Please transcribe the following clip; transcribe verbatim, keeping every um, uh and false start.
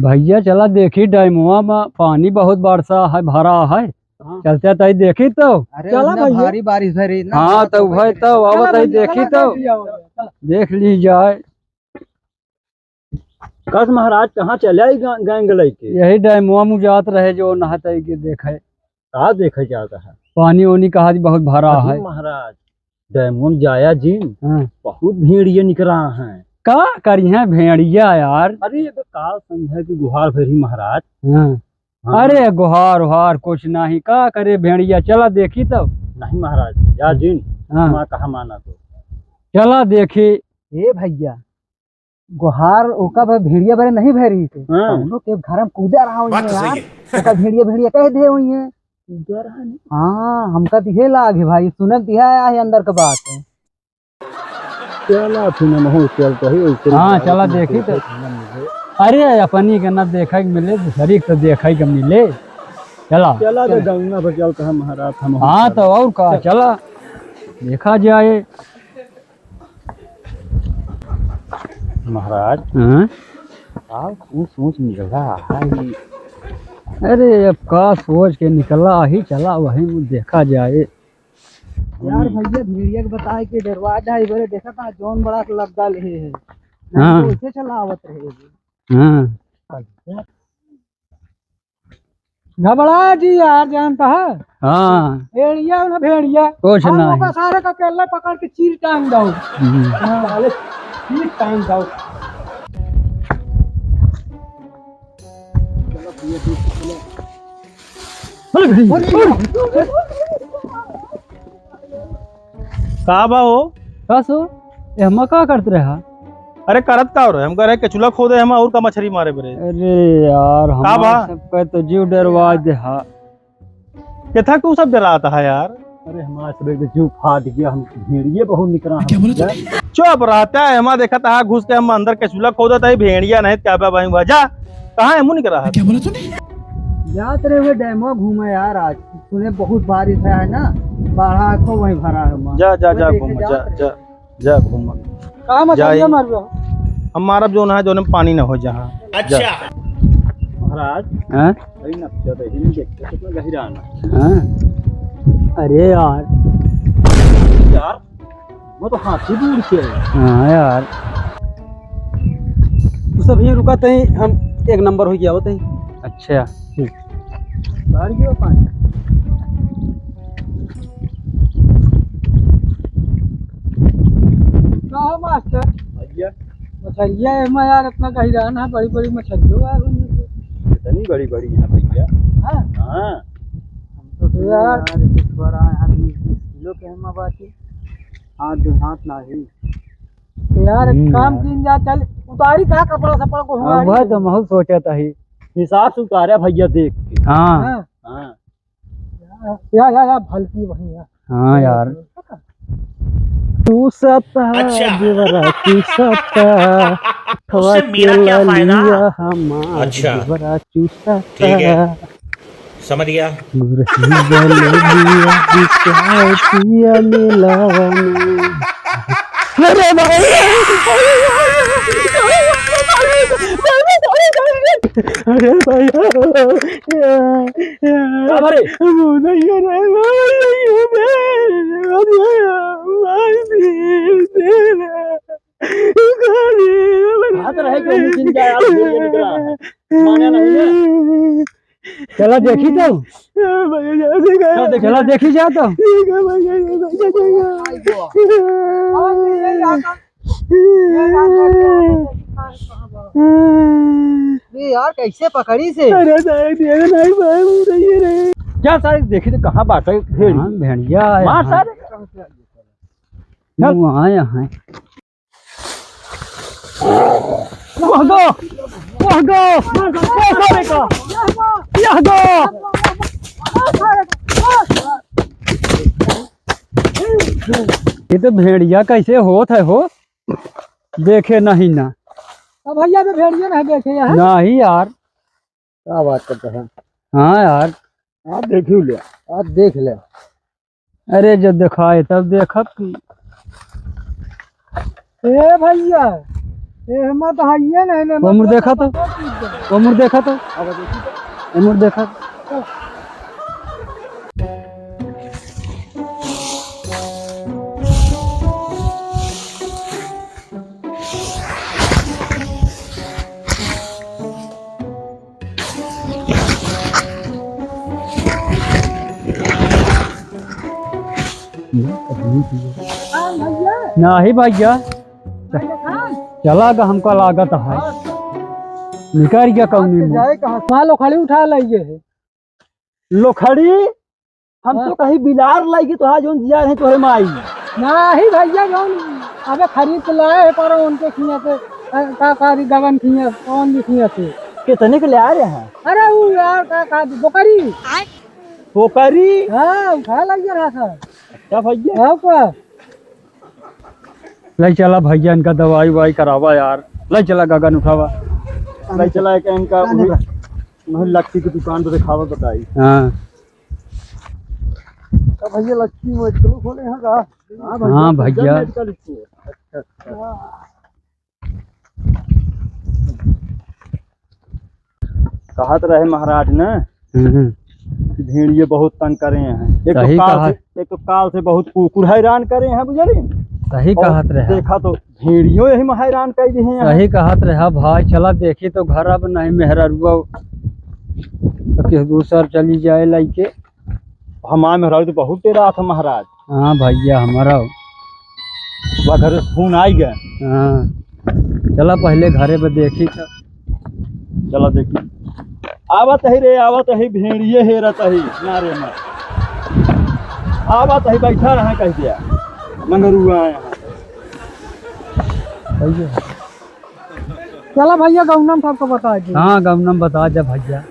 भइया, चला देखी, डैमवा में पानी बहुत बरसा है, भरा है। हाँ। चलते तई देखी तो। अरे, चला उतना भइया। भारी बारिश भरी ना, हाँ, तो तो भाई, तो चला आवत है, भइया, देखी चला तो। देखी आओ, चला। देख ली जाए। कस महाराज, कहाँ चले आई गा-, गैंग लइके? यही डैमवा में जात रहे, जो नहाते के देखे। का देखे जात है? पानी ओनी कहा जी बहुत भरा अरे है। महाराज, डैमवा में जाया जिन, हाँ। बहुत भेड़िया निकरा हैं। का करी हैं भेड़िया यार? अरे, ये तो का समझे कि गुहार भरी महाराज। हाँ। हाँ। अरे, गुहार उहार कुछ नहीं, का करे भेड़िया, चला देखी तब। नहीं महाराज, जा जिन, हाँ। हमारा कहा माना तो। चला देखी। ए भइया, गोहार ओका भर भेड़िया बरे नहीं भय रही थे। हाँ। हम लोग के घर में कूदा रहा हुई बात है तो सही यार। है। ओका भेड़िया, भेड़िया कह दे हुई है। कूदा रहा नहीं। हाँ, हमका दिहे लाग है भाई, सुनत दिहा आया है अंदर का बात है। चला फिर हम हो चलता ही, वैसे हाँ, ही चला देखी तो। देखी तो। अरे, अपनी के ना देखे के मिले, दूसरी के तो देखे के मिले। चला। चला तो चला। गंगा पर चलता है महाराज, हम हो हाँ, चलता। तो और का, चला। देखा जाए। महाराज, हाँ? का सोच सोच निकला है? अरे, अब का सोच के निकला ही, चला वही में देखा जाए। यार भइया, भेड़िया के बताए के डरवा जाए, बरे देखा था, जौन बड़ा के लग्गा ले है। हाँ। तो उसे चलावत रहे। हाँ। घबरा जी यार, जानता है? हाँ। भेड़िया ना भेड़िया। कुछ हम नहीं। ओका सारे का केला पकड़ के चीर टांग दो। हम्म। हाँ, साले चीर टांग दो। अरे भाई। का बा हो? का सो? ए, हमा का करत रहा? अरे करत का हो रहे? हम कह रहे केचुला खोदे हम और का मछरी मारे बरे। अरे यार, का बा? हमार सबका तो जीव डरवा दे हा। केथा तू सब डरात हा यार? अरे हमार सब एक जीव फाट गया, हम भेड़िए बहुत निकरा हम। क्या बोला तूने? चुप रहता है, हमार देखत हा घुस के हम अंदर केचुला खोदत है, भेड़िया नहीं क्या बा भाई वजह? कहाँ है मुन के रहा? क्या बोला तूने? जात रहे हुए डैमवा घूमे यार, आज सुने बहुत बारिश है, है ना, बाढ़ा को वहीं भरा है माँ। जा, जा, वहीं जा देखे घूम, जात जा, रहे। जा, जा घूम। कहाँ मछलियाँ जाई। मार रहे हो? हम मारब जो ना है, जो में पानी ना हो जहाँ। अच्छा। जा। महाराज, हाँ? अरे ना, क्या तो ही नहीं देखते, कितना गहिरा आना। हाँ। अरे यार। यार, वो तो हाथी दूर के है। हाँ यार। तू सब ही रुका तहीं, हम एक नंबर हो गया होते ही। अच्छा। बाहर गयो पानी। का हो मास्टर? भैया। मछरिया एमा यार इतना गहिरान है, बड़ी बड़ी मछलियों है। कितनी बड़ी बड़ी है भैया। हाँ। हाँ। हम तो यार यार, कुछ बड़ा है, बीस बीस किलो के एमा बाकी। हाथ दो हाथ नाही। यार, हम्म, काम यार। कीन जा, चल, उतारी का कपड़ा सपड़ा को अब हमारी। भाई, तो महू सोचत ही। हिसाब से उतारे भैया, देख के। हाँ। हाँ। हाँ। या, या, या, भलकी वही है। हाँ यार। चूसता अच्छा। देवरा, चूसता। उससे मेरा क्या फायदा? हमार अच्छा। देवरा चूसता। ठीक है। समझ गया। गुरही जलेबिया बिकातिया मेलावा में। अरे भाई। अरे भाई। का भरे? हाथ रहे के मुमकिन क्या यार, ये निकला है। माने नहीं है। चला देखी तो। चला देखी जा तो। ए यार, कैसे पकड़ी से? अरे सारे दिया नहीं भाई, वो नहीं है रे। क्या सारे देखी तो कहाँ बाटे भेड़िया? हाँ, भेड़िया है। मार सारे। वहाँ यहाँ है। वह गो! वह गो! वह गो रे का! यह गो! ये तो भेड़िया कैसे होत है हो? देखे नहीं ना। अब भैया तो भेड़िया नहीं देखे यार। नहीं यार। क्या बात करते हैं? हाँ यार। आप देखियो ले, आप देख ले। अरे, जब देखाए तब देखब की। ए भैया, ए, हमार तो हइये नहीं, नहीं, वो मुड़ देखा तो, वो मुड़ देखा तो, वो मुड़ देखा तो। हाँ भैया। नहीं भैया। भैया खान। चला गा, हमका लागत है। निकर गया कौनी मुँह। जाए कहाँ? वहाँ लोखड़ी उठा लाइए है। लोखड़ी? हम तो हाँ। कहीं बिलार लाइके तो आज जौन दिया रहे तोहरे माई। नहीं भैया, जौन अबे खरीद के लाए हैं, पर उनके खिया से, अ, का, का री गगन खिया, कौन भी खिया से। कितने के ले आ रहे हैं? अरे वो यार, का, का, बोकरी। बोकरी? हाँ, उठा लाइए रहा था। अच्छा भैया। हाँ, का? ले चला भैया, इनका दवाई उवाई करावा यार। ले चला गगन उठावा। ले चला एक इनका वही, वही लक्की की दुकान पे दिखावा बताई। हाँ। तो भैया लक्की मेडिकल खोले हैं का? हाँ भैया। हाँ भैया। मेडिकल स्टोर। अच्छा, अच्छा। हाँ। कहत रहे महाराज ने हम्म। कि भेड़िए बहुत तंग करे हैं। एक तो सही काल कहा। से, एक तो काल से बहुत कुकुर हैरान करे हैं, बुझे रे? सही और कहत रहे। देखा तो भेड़ियों यही में हैरान कर दिए हैं। सही कहत रहे भाई, चला देखी तो घर अब नहीं मेहररुआ तो किस दूसर चली जाए लाइके। हमार मेहरारू तो बहुत डेरात है महाराज। हाँ भैया, हमारा। वह घरे से फोन आई गए। हाँ, चला पहले घरे पे देखी था। चला देखी। आवत ही रे, आवत ही, भेड़िए हेरत ही नारे में। आवत ही, बैठा रहा कह दिया, मंगरुआ आए हैं। भैया। चला भैया, गौनम सबको बता दी। हाँ, गौनम बता जा भैया।